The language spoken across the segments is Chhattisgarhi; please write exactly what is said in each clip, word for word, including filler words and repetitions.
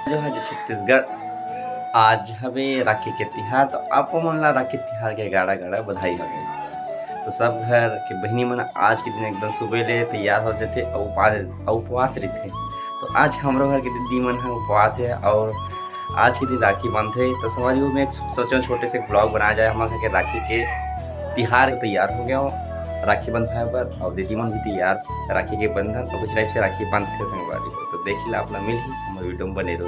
जो है जो छत्तीसगढ़, आज हवे राखी के तिहार, तो आप मन ला राखी तिहार के गाड़ा गाड़ा बधाई हवे। तो सब घर के बहिनी मन आज के दिन एकदम सुबह ले तैयार हो जाथे अउ उपा-, अउ उपवास रहिथे। तो आज हमरो घर के दीदी मन ह उपवास है और आज के दिन राखी बांधथे। तो संगवारी हो, मैं एक सोचो छोटे से ब्लॉग बनाया जाए, हम घर के राखी के तिहार तैयार हो गया हो राखी बंधवाए बर, और दीदी मन भी तैयार राखी के बंधन और कुछ टाइप से राखी बांधथे संगवारी हो। तो देख ला, अपना मिल ही हमर वीडियो में बने रहो।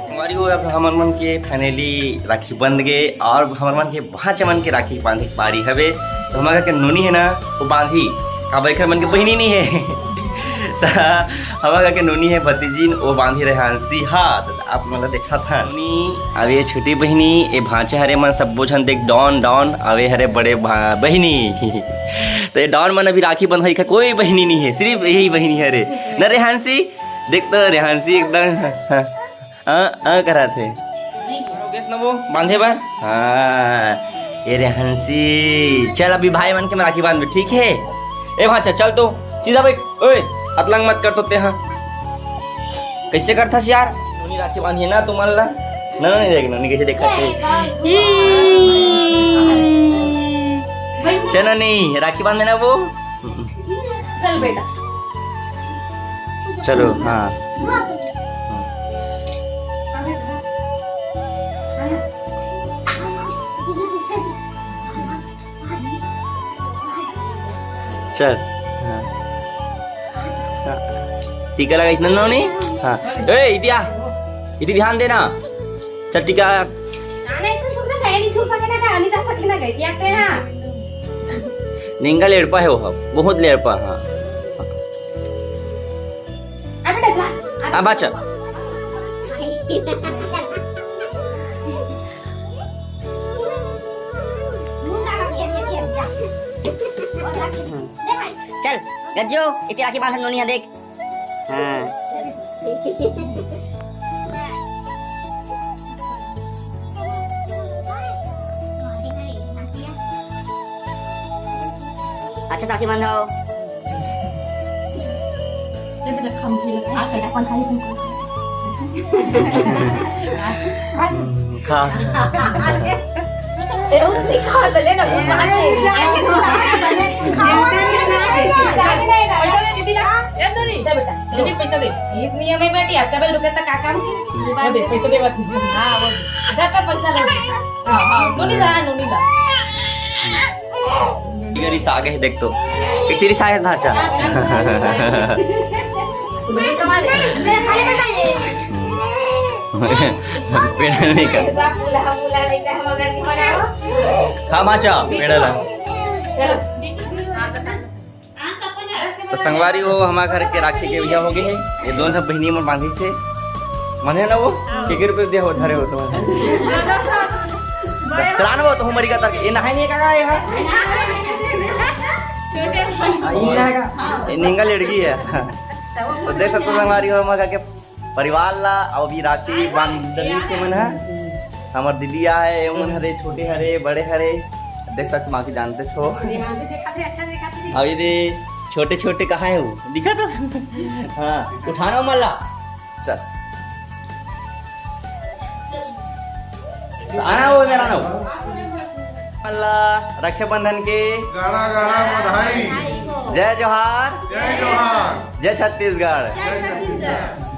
हमारी वो अब हमर मन के finally राखी बंध गए और हमर मन के भांचा मन के राखी बांधे के पारी हवे। तो हमर घर के नोनी है ना, वो बांधी, काबर एकर मन के बहिनी नहीं है। त हमर घर के नोनी है भतीजिन, वो बांधी रहे हंसी। हाँ, तो आप मन ला देखा था नोनी, अब ये छोटी बहिनी, ये भांचा हरे मन सब्बो झन देख डॉन डॉन, अब ये हरे बड़े भा-, बहिनी। तो ये डॉन मन अभी राखी बंधई का कोई बहिनी नहीं है, सिर्फ यही बहिनी हरे। न रेहांसी, देख तो रेहांसी एकदम हाँ, हाँ, हाँ करा थे। हो गेस न वो बांधे बर? हाँ, ये रेहांसी, चल अभी भाई मन के में राखी बांध, ठीक है? ए भांचा, चल तो, सीधा बैठ। ओए, अतलंग मत कर तो ते, हाँ। कैसे करथस यार? नोनी राखी बांधी ना तुमन ला? ना, नहीं देख, नोनी कैसे देखा थे? चल नोनी, राखी बांध देना वो। चल बेटा। चलो, हाँ। चल, हाँ। हाँ। टीका लगाइस ना नोनी? हाँ। ए, इतिया, इति ध्यान देना। चल टीका। नाना, इतना सुन ना, कहीं नहीं छू सके ना, कहीं नहीं जा सके ना, कहीं क्या कहे, हाँ। निंगा लेड़पा है वो, बहुत लेड़पा, हाँ। आ बेटा, जा। आ, बाचा। चल, गज्जो, इति राखी बांधन नोनी हा देख। हाँ। अच्छा, साथी मन हो। खा। ए, वो नहीं खा, तो ले ना, वो बाहर से। पैसा दे, दीदी ला। ए, नोनी, चल बेटा, दीदी पैसा दे। ईद नियम है बेटी, आपका बेल रुके तक का काम? वो दे, पैसा दे, बात। हाँ, वो। जा तो पैसा ले। हाँ, हाँ, नोनी ला, नोनी ला। इधर ही साग है, देख तो। किसी री साग है, भाचा। पेड़ा नहीं का। हाँ, भाचा, पेड़ा ला। तो संगवारी हो, हमारे घर के राखी के भैया हो गए हैं। ये दोनों बहिनी मन बांधी से। माने ना वो? हाँ। के रुपये दिया हो, धरे हो तुम्हारे? बड़े चलान वो तो हमारी का तक ये नहाए नहीं का ये है। ये नहीं का, ये निंगा लड़की है। तो देख सकते हो हमारी और मजा के परिवार ला। अउ अभी राती बांधनी से मन है। हमर दीदी आए, उमन हरे, छोटे हरे, बड़े हरे। देख सकते माँ की जानते छो। अउ ये दे छोटे छोटे कहाँ है वो दिखा तो। हाँ, उठाना मल्ला। चल, आना हो मेरा ना। मल्ला रक्षाबंधन के गाड़ा गाड़ा बधाई। जय जोहार। जय जोहार। जय छत्तीसगढ़। जय छत्तीसगढ़।